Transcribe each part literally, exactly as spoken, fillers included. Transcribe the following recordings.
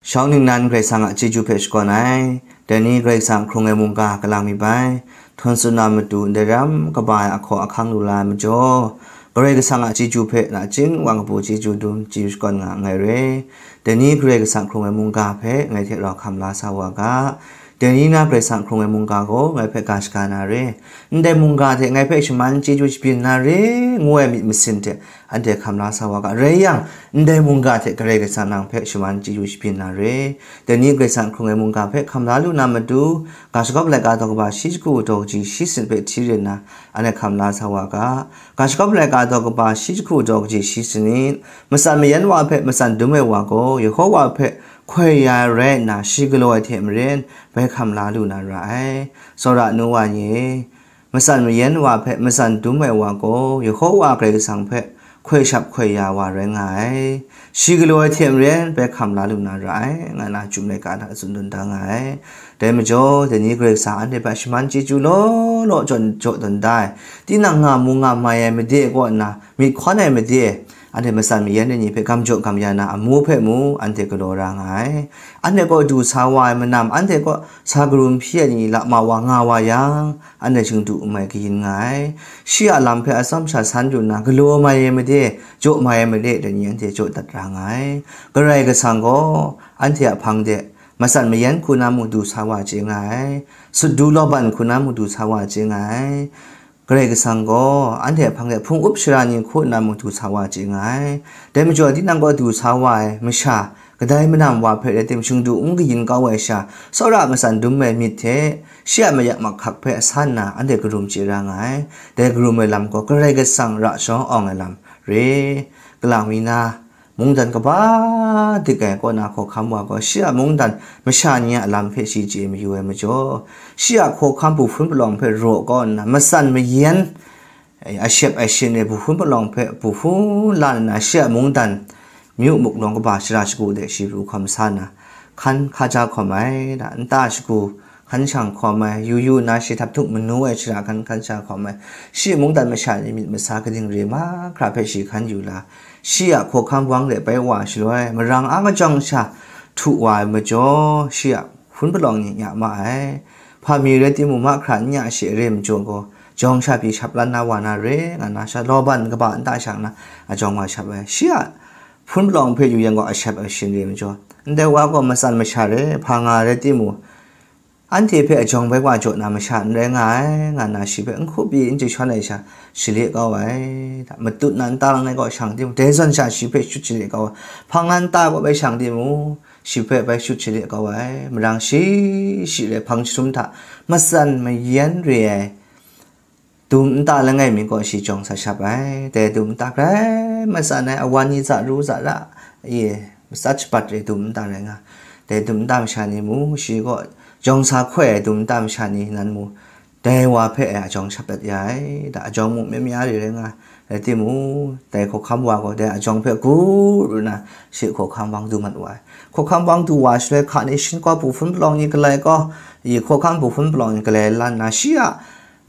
Shawng ningnan Karai Kasang a chyeju hpe shakawn ai. Dai ni Karai Kasang hkrung ai mungga kalang myit bai. Htawn tsun na matu ndai ram kaba ai ahkaw ahkang lu la ai majaw, Karai Kasang a chyeju hpe nachying wa kabu chyeju dum chyeju shakawn nga nngai re. Dai ni Karai Kasang hkrung ai mungga hpe ngai hte rau hkam la sa wa ga. Dai ni na Karai Kasang hkrung ai mungga gaw ngai hpe ga shaga na re. Ndai mungga hte ngai hpe shaman chyeju shabyin na re, ngu ai myit masin hte anhte hkam la sa wa ga. Rai yang, ndai mungga hte Karai Kasang nang hpe shaman chyeju shabyin na re. Dai ni Karai Kasang hkrung ai mungga hpe hkam la lu na matu, ga shagawp laika daw kaba shi jahku daw kaji shi sanit hpe hti rin na, anhte hkam la sa wa ga. Ga shagawp laika daw kaba shi jahku daw kaji shi sanit, matsan mayan wa hpe matsan dum ai wa gaw, Yehowa hpe hkoi ya ai rai nna, shi galaw ai hte maren, bai hkam la lu na ra ai. Tsawra nu wa ni e, matsan mayan wa hpe matsan dum ai wa gaw, Yehowa Karai Kasang hpe hkoi shap hkoi ya wa rai nga ai. Shi galaw ai hte maren, bai hkam la lu na ra ai, nga na Chyum laika hta tsun tawn da nga ai. Dai majaw, dai ni Karai Kasang anhte hpe shaman chyeju law law jaw, jaw tawn da ai. Tinang nga mu nga mai ai made kaw nna, myit hkawn ai made, anhte matsan mayan ai ni hpe gam jaw gam ya na amu hpe mu, anhte galaw ra nga ai. Anhte kaw du sa wa ai manam, anhte kaw sa karum hpyi ai ni lama wa nga wa yang, anhte shingdu n mai kayin nga ai. Shi a lam hpe atsawm sha san yu nna, galaw mai ai made, jaw mai ai made, dai ni anhte jaw dat ra nga ai. Karai Kasang gaw anhte a hpang de matsan mayan hku na mung du sa wa chye nga ai. Sut du lawban hku na mung du sa wa chye nga ai. Karai Kasang gaw anhte a hpang de hpung up shara ni hku nna mung du sa wa chye nga ai. Dai majaw, tinang gaw du sa wa ai masha, kadai manam wa hpe rai tim, shingdu n kayin kau ai sha, tsawra matsan dum ai myit hte, shi a mayak mahkak hpe a san nna, anhte karum chye ra nga ai. Dai karum ai lam gaw Karai Kasang ra shawng awng ai lam re. Kalang mi na, mungdan kaba dik ai kaw na hkawhkam wa gaw, shi a mungdan masha ni a lam hpe shi chye mayu ai majaw, shi a hkawhkam bu hpun palawng hpe raw kau nna, matsan mayan, ashep ashin ai bu hpun palawng hpe bu hpun la nna, shi a mungdan myu muklawng kaba shara shagu de shi pru hkawm sa na, hkan hka ja hkawm ai, da, nta shagu hkan shang hkawm ai, yu yu nna shi htap htuk manu ai shara hkan hkan sha hkawm ai, shi mungdan masha ni myit masa kaning re mahkra hpe shi hkan yu la, shi a hkawhkam wang de bai wa shaloi, marang a kajawng sha htu wa ai majaw, shi a hpun palawng ni nya ma ai. Hpa mi rai timung, mahkra n nya she re majaw gaw, jawng sha pyi shap lan na wa na re, nga na sha, lawban kaba nta shang na, a jawng wa shap ai. Shi a hpun palawng hpe yu yang gaw, ashep ashin re majaw, ndai wa gaw matsan masha re, hpa nga rai timung, anhte hpe a jawng bai wa jaw na masha n rai nga ai, nga na shi hpe n hkup pyi n jashawn ai sha, shale kau ai. Matut na nta langai kaw shang timung, dai zawn sha shi hpe shut shale kau ai. Hpang an nta kaw bai shang timung, shi hpe bai shut shale kau ai. Marang shi shi rai hpang jahtum hta matsan mayan re ai dum nta langai mi kaw shi jawng sa shap ai. Dai dum nta grai matsan ai, awan ni za ru za ra, e, matsa shabat re dum nta rai nga. Dai dum nta masha ni mu, shi kaw jawng sa hkoi ai dum nta masha ni nan mu, dai wa hpe a jawng shap dat ya ai, da, a jawng mung mya mya re rai nga, rai timung, dai hkawhkam wa gaw dai a jawng hpe gu ru nna, shi hkawhkam wang du mat wa ai. Hkawhkam wang du wa shaloi, hka ni shin kau, bu hpun palawng ni galai kau, i hkawhkam bu hpun palawng ni galai lan nna, shi a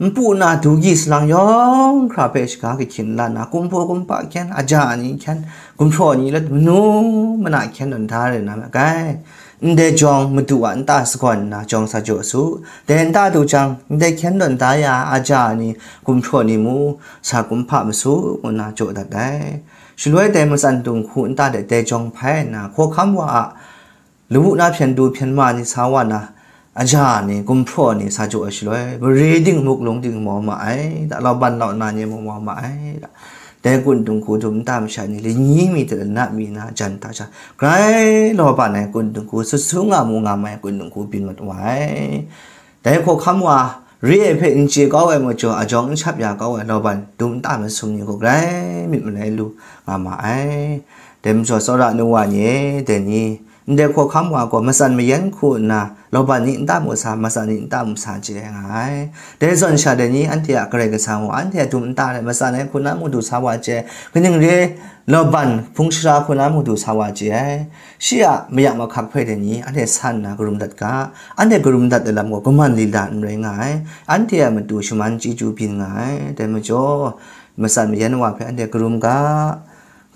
npu na du gyi salang yawng hkra hpe shaga kahkyin lan nna, kumhpaw kumhpa hkyen, aja ni hkyen, gumhpraw ni let, manu mana hkyen tawn da re na ma gai. Ndai jawng madu a nta sagawn nna jawng sa jaw su. Dai nta du jang, ndai hkyen tawn da ya aja ni, gumhpraw ni mu, sa kumhpa masu, ngu nna jaw dat ai. Shaloi dai matsan dinghku nta de dai jawng hpai nna, hkawhkam wa a lawu na hpyen du hpyen ma ni sa wa na, aja ni, gumhpraw ni sa jaw ai shaloi, mare dingmuk lung dingmau ma ai, da, lauban lau na ni mung mau ma ai, da. Dai kun dinghku dum nta masha ni, lani mi hte lanat mi na jan hta sha, grai lauban ai kun dinghku, sut su nga mu nga mai kun dinghku byin mat wa ai. Dai hkawhkam wa re ai hpe n chye kau ai majaw, a jawng n shap ya kau ai lauban dum nta masum ni gaw grai myit malai lu nga ma ai. Dai majaw, tsawra nu wa ni e, dai ni, ndai hkawhkam wa gaw matsan mayan hku nna, lauban ni nta mu sa, matsan ni nta mu sa chye nga ai. Dai zawn sha dai ni, anhte a Karai Kasang gaw anhte a dum nta hte matsan ai hku na mung du sa wa chye, kaning re, lauban hpung shara hku na mung du sa wa chye ai. Shi a mayak mahkak hpe dai ni, anhte san nna karum dat ga, anhte karum dat ai lam gaw kaman lila n rai nga ai, anhte a matu shaman chyeju byin nga ai. Dai majaw, matsan mayan wa hpe anhte karum ga,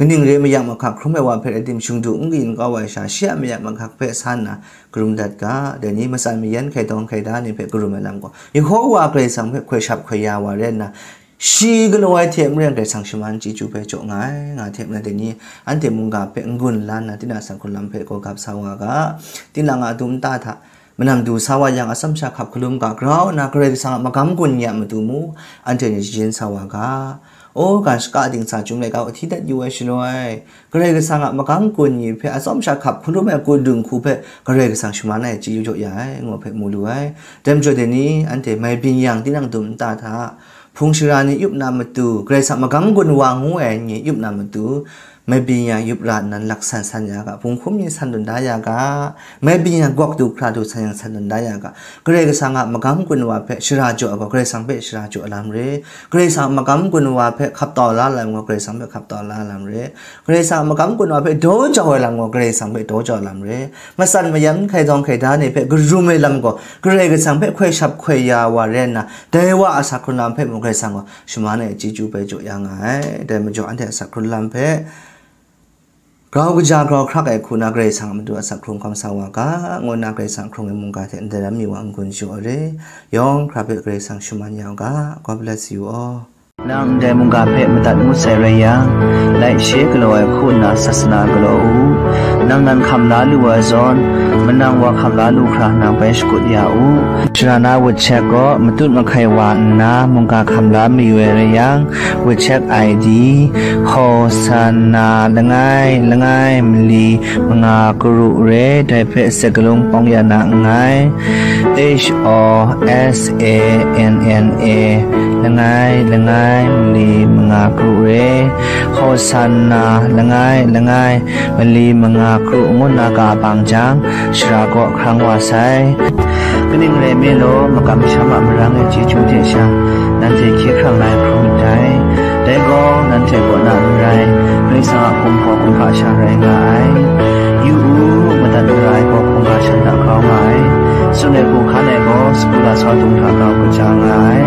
Kaning re mayak mahkak hkrum ai wa hpe rai tim, shingdu n kayin kau ai sha, shi a mayak mahkak hpe sa nna karum dat ga. Dai ni matsan mayan hkaidawng hkaida ni hpe karum ai lam gaw, Yehowa Karai Kasang hpe hkoi shap hkoi ya wa rai nna, shi galaw ai hte maren Karai Kasang shaman chyeju hpe jaw nga ai, nga hte maren dai ni anhte mungga hpe n-gun la nna, tinang a asak hkrun lam hpe gaw gap sa wa ga. Tinang a dum nta hta manam du sa wa yang, atsawm sha hkap hkalum ga, grau nna Karai Kasang a magam gun ni a matu mung anhte ni shajin sa wa ga. O, ga shaka dingsa chyum laika hti dat yu ai shaloi, Karai Kasang a magam gun ni hpe atsawm sha hkap hkalum ai kudung hku hpe Karai Kasang shaman ai chyeju jaw ya ai, ngu hpe mu lu ai. Dai majaw dai ni, anhte mai byin yang, tinang dum nta hta, hpung shara ni yup na matu, Karai Kasang magam gun wa ngu ai ni yup na matu, mai byin yang yup ra nnan laksan san ya ga, hpung hkum ni san dun da ya ga, mai byin yang gawk du hkra du san yang san dun da ya ga, Karai Kasang a magam gun wa hpe shara jaw ai gaw, Karai Kasang hpe shara jaw ai lam re. Karai Kasang a magam gun wa hpe hkap tau la ai lam gaw, Karai Kasang hpe hkap tau la ai lam re. Karai Kasang a magam gun wa hpe daw jau ai lam gaw, Karai Kasang hpe daw jau ai lam re. Matsan mayan hkaidawng hkaida ni hpe karum ai lam gaw, Karai Kasang hpe hkoi shap hkoi ya wa rai nna, dai wa a asak hkrun lam hpe mung Karai Kasang gaw shaman ai chyeju bai jaw ya nga ai. Dai majaw anhte a asak hkrun lam hpe grau kaja grau hkrak ai hku na Karai Kasang a matu asak hkrung hkawm sa wa ga, ngu nna Karai Kasang hkrung ai mungga hte ndai lam mi wa n-gun jaw ai re. Yawng hkra hpe Karai Kasang shaman ya u ga. God bless you all. Nang ndai mungga hpe madat ngut sai rai yang, laishe galaw ai hku nna sasana galaw u. Nang nan hkam la lu ai zawn, manang wa hkam la lu hkra nang bai shakut ya u. Shara na WeChat gaw matut mahkai wa nna mungga hkam la mayu ai rai yang, WeChat I D, Hosanna langai langai mali manga karu re, dai hpe sek galung pawng ya na nngai. H O S A N N A langai langai mali manga karu re, Hosanna langai langai mali manga karu ngu nna ga bang jang, shara kaw hkrang wa sai. Kaning rai nme law, makam masham a marang e chyeju hte sha, nanhte hkye hkrang la ai hkrum myit dai. Dai gaw, nanhte kaw na n rai, Karai Kasang a gumhpraw kumhpa sha rai nga ai. Yu u, madat mara ai gaw hkungga shan hta grau nga ai. Tsun ai hku hkan ai gaw, sagu lasau dung hta grau kaja nga ai.